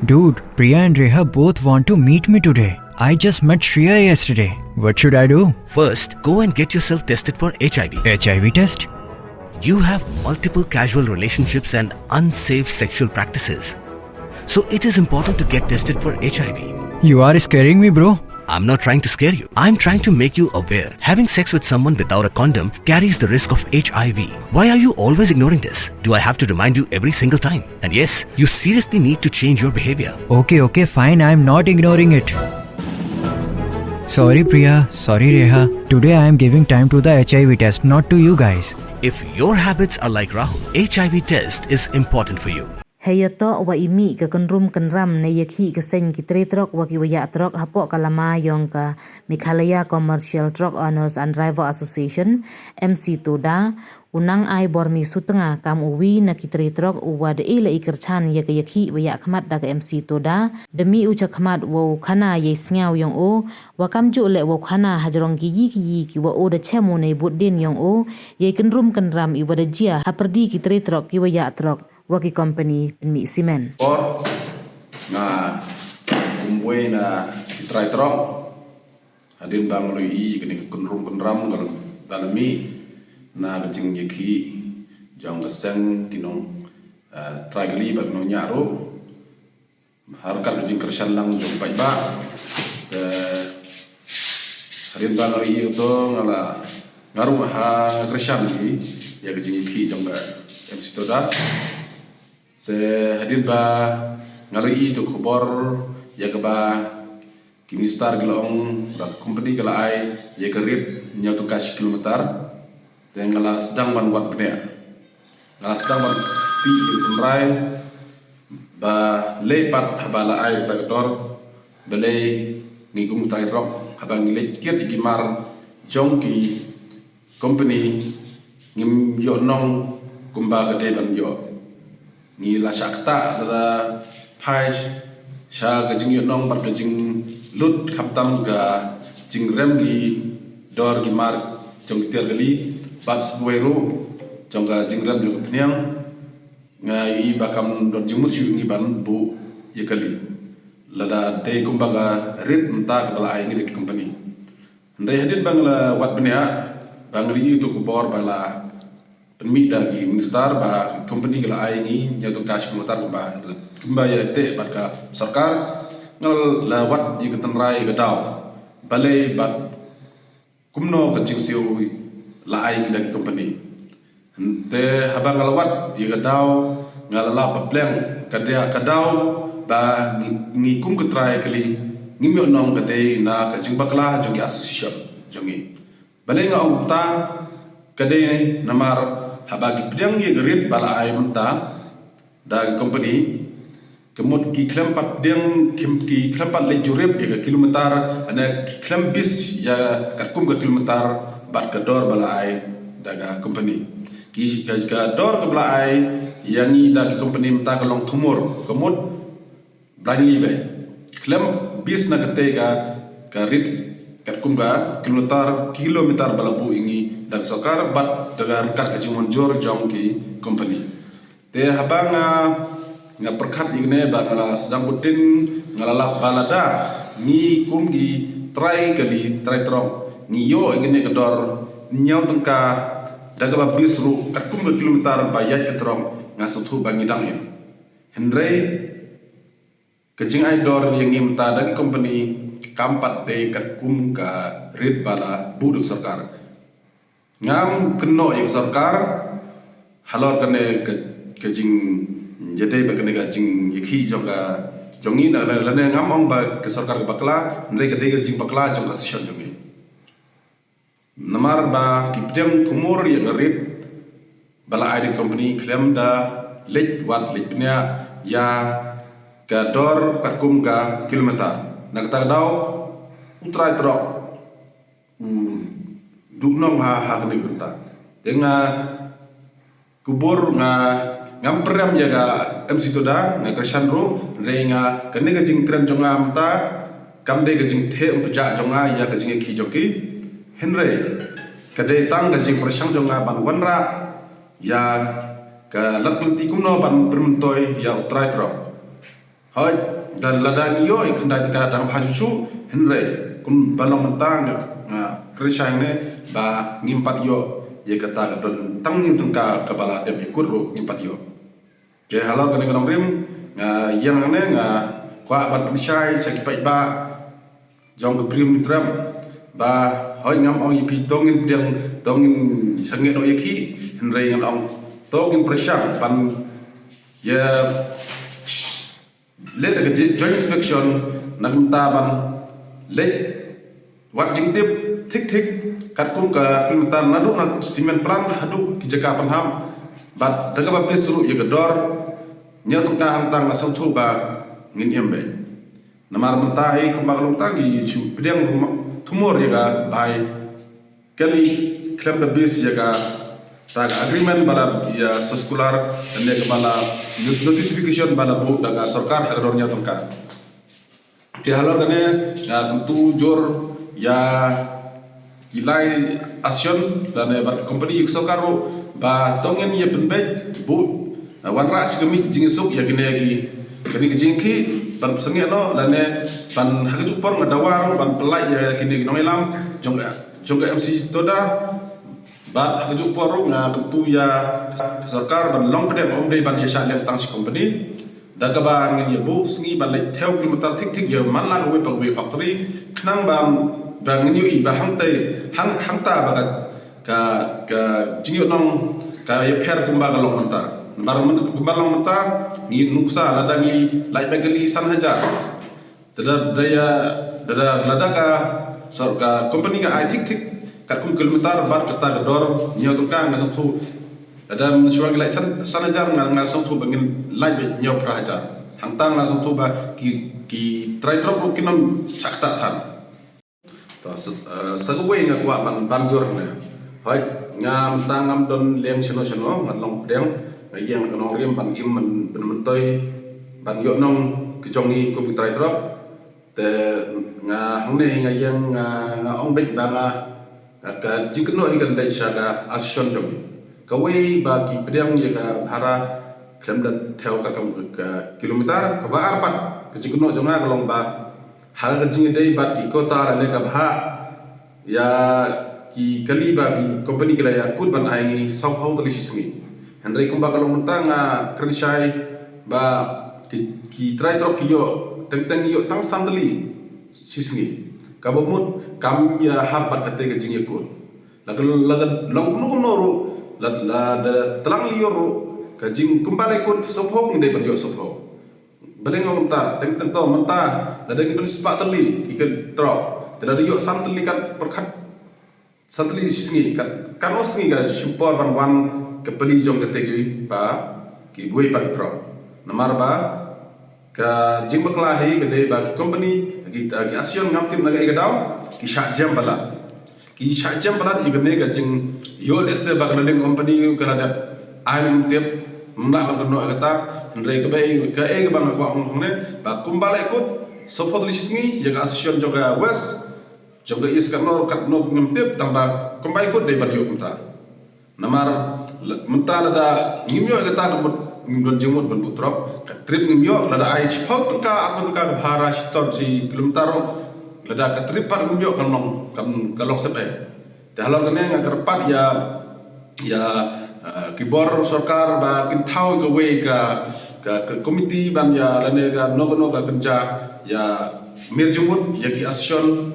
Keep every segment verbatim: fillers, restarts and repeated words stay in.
Dude, Priya and Reha both want to meet me today. I just met Shreya yesterday. What should I do? First, go and get yourself tested for H I V. H I V test? You have multiple casual relationships and unsafe sexual practices. So it is important to get tested for H I V. You are scaring me, bro. I'm not trying to scare you. I'm trying to make you aware. Having sex with someone without a condom carries the risk of H I V. Why are you always ignoring this? Do I have to remind you every single time? And yes, you seriously need to change your behavior. Okay, okay, fine. I'm not ignoring it. Sorry, Priya. Sorry, Reha. Today I am giving time to the H I V test, not to you guys. If your habits are like Rahul, H I V test is important for you. Hei ïa toh wa i mih ka kynrum kynram ne ïa khih ka seng ki trei trok wa ki wa ïah trok hapoh ka lama yong ka Meghalaya Commercial Truck Owners and Driver Association, M C TODA, u nang ai bor mi sutnga kam u wi na ki trei trok u wa da i la i kyrchan ïa ka ïa khih wa ïah khmat da ka M C TODA, da mi u cha khmat wa u khana ïa i sngaw yong u, wa kam ju le wa u khana hajrong ki yi ki yi ki wa u da chem u ne bud din yong u, ïa i kynrum kynram i wa da jia ha pyrdi ki trei trok ki wa ïah trok wa ki company pynmih simen. Por nga kumwei na ki trai trok hadien ba nga lui i kane ka kynrum kynram nga lum da lami na ka jing ïa ki jong ka seng ki nong trai kali ba nong nya ro har ka jing kyrshan lang jong pai ba. Hadien ba nga lui i to nga la nga rung ha kyrshan ki ïa ka jing ïa ki jong ka M C TODA. Te hadien ba nga la i tu khubor ïa kaba ki minister ki la ong ba company ka la ai ïa ka rate hynñiew tyngka shi kilometer. Te nga la sdang ban wad bniah, nga la sdang ban ti ïa ka tynrai ba lei pat haba la ai ta ka dor ba lei ngi kum trai trok haba ngi leit kit ïa ki mar jong ki company ngim ïoh nong kumba ka dei ban ïoh. Ngi la shah ktah lada phai sha ka jingïohnong bad ka jinglut khamtam ka jingrem ki dor ki mar jong ki tiar kali bad shuwei ruh jong ka jingrem jong ka phniang. Nga i ba kam don jingmut shuh ngi ban buh ïa kali lada dei kumba ka rit mynta kaba la ai ngi da ki company. Hynrei hadien ba nga la wad bniah ba nga la i tu khubor ba la pynmih da ki minister ba company ka la ai ngi hynñiew tyngka shi kilometer kumba kumba ïa teh bad ka sorkar, nga la wad ïa ka tynrai ïa ka daw balei bad kumno ka jingsiew la ai ngi da ki company. Te haba nga la wad ïa ka daw nga la lap ba pleng ka dia ka daw ba ngi kum ka trai kali ngim ïoh nong ka dei na ka jingbakla jong ki association jong ngi. Balei nga ong kumta? Ka dei namar haba ki pdiang ïa ka rit ba la ai mynta da ka company, ka mut ki khlem pat pdiang ki khlem pat leit jurip ïa ka kilometer, ane ki khlem bis ïa katkum ka kilometer bad ka dor ba la ai da ka company. Ki ka dor ka ba la ai ïa ngi da ka company mynta ka long thumur, ka mut blindly beit. Khlem bis na katei ka rit katkum ka kilometer kilometer ba la buh ïa ngi da ka sorkar bad da ka ryngkat ka jingmynjur jong ki company. Te haba nga nga pyrkhat ïa kane ba nga la sdang bud din, nga la lap ba lada ngi kum ki trai kali trai trok ngi ïoh ïa kane ka dor hynñiew tyngka da kaba bis ruh katkum ka kilometer ba ïaid ka trok, nga sngewthuh ba ngi dang im. Hynrei ka jingai dor ïa ngi mynta da ki company kam pat dei katkum ka rit ba la buh da ka sorkar. Ngam kynnoh ïa ka sorkar halor kane ka jingïadei bad kane ka jingïakhih jong ka jong ngi, lane ngam ong ba ka sorkar ka bakla, hynrei ka dei ka jingbakla jong ka session jong ngi. Namar ba ki pdiang thumur ïa ka rit ba la ai da ka company khlem da leit wad leit bniah ïa ka dor katkum ka kilometer. Na kata ka daw u trai trok u duh nong ha ha kane ka bynta. Te nga kubur nga ngam pyrem ïa ka M C TODA, nga kyrshan ruh, hynrei nga kane ka jingkren jong nga mynta kam dei ka jingtheh umpjah jong nga ïa ka jingïakhih jong ki. Hynrei ka dei tang ka jingpyrshang jong nga ban wanrah ïa ka lad lynti kumno ban pynmyntoi ïa u trai trok. Hoi. Dan lada ngi ïoh ïa ka khyndai tyngka dang bha shuh shuh, hynrei kumba long mynta nga kren shai ne ba ngim pat ïoh ïa kata ka don tang hynñiew tyngka kaba la dep ïa kut ruh ngim pat ïoh. Te halor kane ka nongrim nga ïeng hangne nga kwah ban pynshai sha ki paidbah jong ka Briew Nongtrem ba hoi ngam ong ïa phi to ngin pdiang to ngin sangeh noh ïa phi, hynrei ngan ong to ngin pyrshang ban ïa leit da ka joint inspection na ka bynta ban leit wad jingtip thik thik katkum ka implement naduh na cement plant haduh ki jaka pynhap bad da kaba pli ruh ïa ka dor hynñiew tyngka hangta nga sngewthuh ba ngin im beit. Namar mynta hi kumba ka long tang ngi shu pdiang thumor ïa ka bai kali khlem da base ïa kata ka agreement ba la ïa circular ne kaba la notification ba la buh da ka sorkar ha ka dor hynñiew tyngka. Te halor kane nga kyntu jur ïa ki lai association lane bad company ïa ka sorkar ruh ba to ngin ïa pynbeit buh wanrah shi ka miej jingisuk ïa kine ki kine ki jingkhih ban pynsangeh noh lane ban ha kajuh por nga dawa ruh ban pynlait ïa kine ki nongïalam jong ka jong ka M C Soda. Bad ha kajuh por ruh nga kyntu ïa ka sorkar ban long pdeng, ym dei ban ïa shah liang tang shi company. Da kaba ngin ïa buh sngi ban leit thew kilometer thik thik ïa man la kawei pa kawei factory khnang ba ba ngin ïohi ba hangtai hang hangta ba ka ka ka jingïohnong ka ïapher kumba ka long mynta. Namar kumba long mynta ngi nuksa lada ngi lait beit kali san hajar. Te da da ïa da da lada ka sor ka company ka ai thik thik katkum kilometer bad kata ka dor hynñiew tyngka nga sngewthuh. Lada mynshuwa ngi lait san san hajar nga nga sngewthuh ba ngin lait beit hynñiew phra hajar. Hangta nga sngewthuh ba ki ki trai trok ruh kin ym shah ktah than. To sa kawei nga kwah ban ban jur ne. Hoi nga mynta ngam don liang shano shano ngan long pdeng nga ïeng ka nongrim ban im ban myntoi ban ïohnong ki jong ngi kum ki trai trok. Te nga hangne nga ïeng nga nga ong beit ba nga ka jingkynnoh hi kan dei sha ka association jong ngi. Kawei ba ki pdiang ïa ka bhara khlem da thew ka kam ka kilometer kaba ar pat ka jingkynnoh jong nga ka long ba ha ka jingïadei bad ki quota lane ka bhah ïa ki kali ba ki company ki la ïakut ban ai ngi sawphew tylli shi sngi. Hynrei kumba ka long mynta nga kren shai ba ki ki trai trok ki ïoh teng teng ïoh tang san tylli shi sngi. Kaba mut kam ïahap bad kata ka jingïakut. La ka la ka long kumno kumno ruh la la da tlang liur ruh ka jing kumba la ïakut sawphew ngi dei ban ïoh sawphew. Balei nga ong ta teng teng to mynta lada ngi don spah tylli ki ka trok te lada ïoh san tylli kat pyrkhat san tylli shi sngi kat kat o sngi ka shim por ban wan ka pali jong kata ki pa ki buai pa ki trok. Namar ba ka jingbakla hi ka dei ba ki company ki ki asion ngam tip na ka ei ka daw ki shah jem palat. Ki shah jem palat ïa kane ka jing ïoh lehse ba ka Laliang Company ka la dep ai mynta tip mynta ka kano kata hynrei ka bei ka ei ka ba nga kwah ong ne ba kumba la ïakut sawphew tylli shi sngi ïa ka association jong ka West jong ka East katno katno ngam tip tang ba kumba ïakut dei ban ïoh mynta. Namar mynta lada ngim ïoh kata ka mut ngim don jingmut ban buh trok ka trip ngim ïoh lada ai shiphew tyngka arphew tyngka ka bhara shitom shi kilometer lada ka trip pat ngim ïoh ka long ka long sep eh. Te halor kane nga kyrpad ïa ïa ki bor sorkar ba kin thaw kawei ka ka komiti ban ïa lane ka no no ka kynja ïa mir jingmut ïa ki association.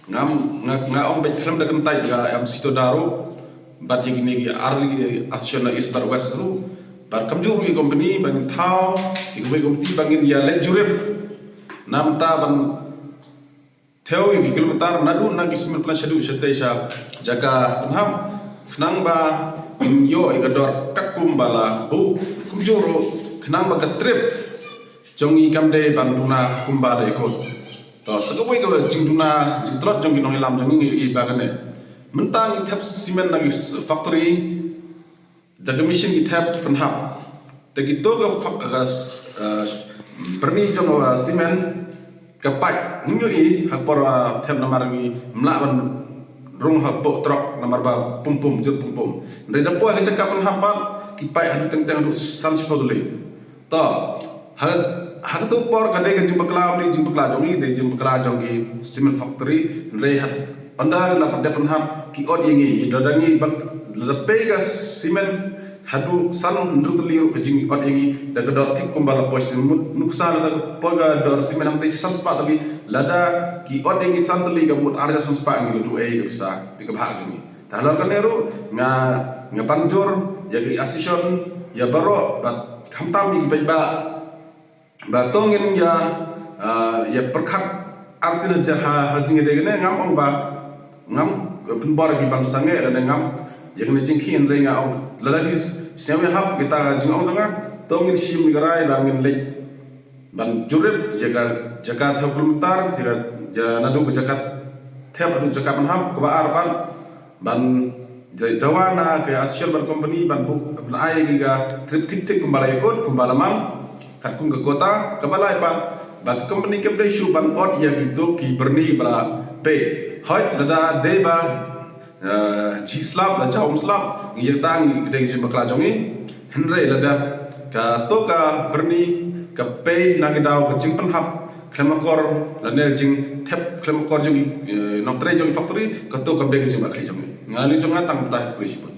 Ngam nga nga ong bad khlem da kyntait ïa M C Soda ruh bad ïa kine ki ar association na East bad West ruh bad kam ju ruh ïa company ban thaw ïa kawei komiti ban ngin ïa leh jurip namta ban thew ïa ki kilometer naduh na ki cement plant shaduh shatei sha jaka pynhap khnang ba ïoh ïa ka dor katkum ba la buh kumjuh ruh khnang ba ka trip jong ngi kam dei ban duna kumba dei kot. To sa kawei ka jingduna jingtlot jong ki nongïalam jong ngi i ba kane mynta ngi thep cement na ki factory da ka machine ki thep ki pynhap. Te kito ka fak ka pyrni jong ka cement ka pait ngim ïohi ha por thep namar ngi mlah ban rung ha poh trok namar ba pum pum jur pum pum. Hynrei da poi ha jaka pynhap pat ki pait haduh teng teng haduh san shiphew tylli. To Ha, ha kato por ka dei ka jingbakla, ym dei jingbakla jong ngi, dei jingbakla jong ki cement factory, hynrei ha, ynda la pyndep pynhap ki ot ïa ngi, lada ngi bak, lada pei ka cement haduh san hynriew tylli ruh ka jingïoh ïa ngi da ka dor thik kumba la poi sha nuksa, lada ka poi ka dor cement hangtei san spah tylli, lada ki ot ïa ngi san tylli ka mut ar hajar san spah, ngi la duh ei ka pisa, dei ka bhah jong ngi. Te halor kane ruh nga, nga ban jur ïa ki association, ïa baroh, bad khamtam ïa ki paidbah ba to ngin ïa, ah, ïa pyrkhat arsien ha, ha jingïadei kane. Ngam ong ba ngam pynbor ïa ki ban sangeh lane ngam ïa kane jingkhih, hynrei nga ong lada ki sngewbha hap kita jingong jong nga, to ngin shim ïa ka rai ba ngin leit ban jurip ïa ka jaka thep kilometer, ïa ka, ïa naduh ka jaka thep haduh jaka pynhap kaba ar, ban ban jai dawa na ka association bad company ban buh, ban ai ïa ki ka trip thik thik kumba la ïakut, kumba la mang, katkum ka quota, kaba lai pat ba ka company kam dei shuh ban ot ïa kito ki byrni ba la pei. Hooid, lada dei ba, eh, jhieh slap, la jaw um slap, ngi ïa tang, ngi dei ka jingbakla jong ngi. Hynrei lada kato ka byrni ka pei na ka daw ka jingpynhap khlem akor lane jingthep khlem akor jong ki, eh, nongtrei jong ki factory, kato kam dei ka jingbakhlieh jong ngi. Nga, lei jong nga tang mynta, khublei shibun.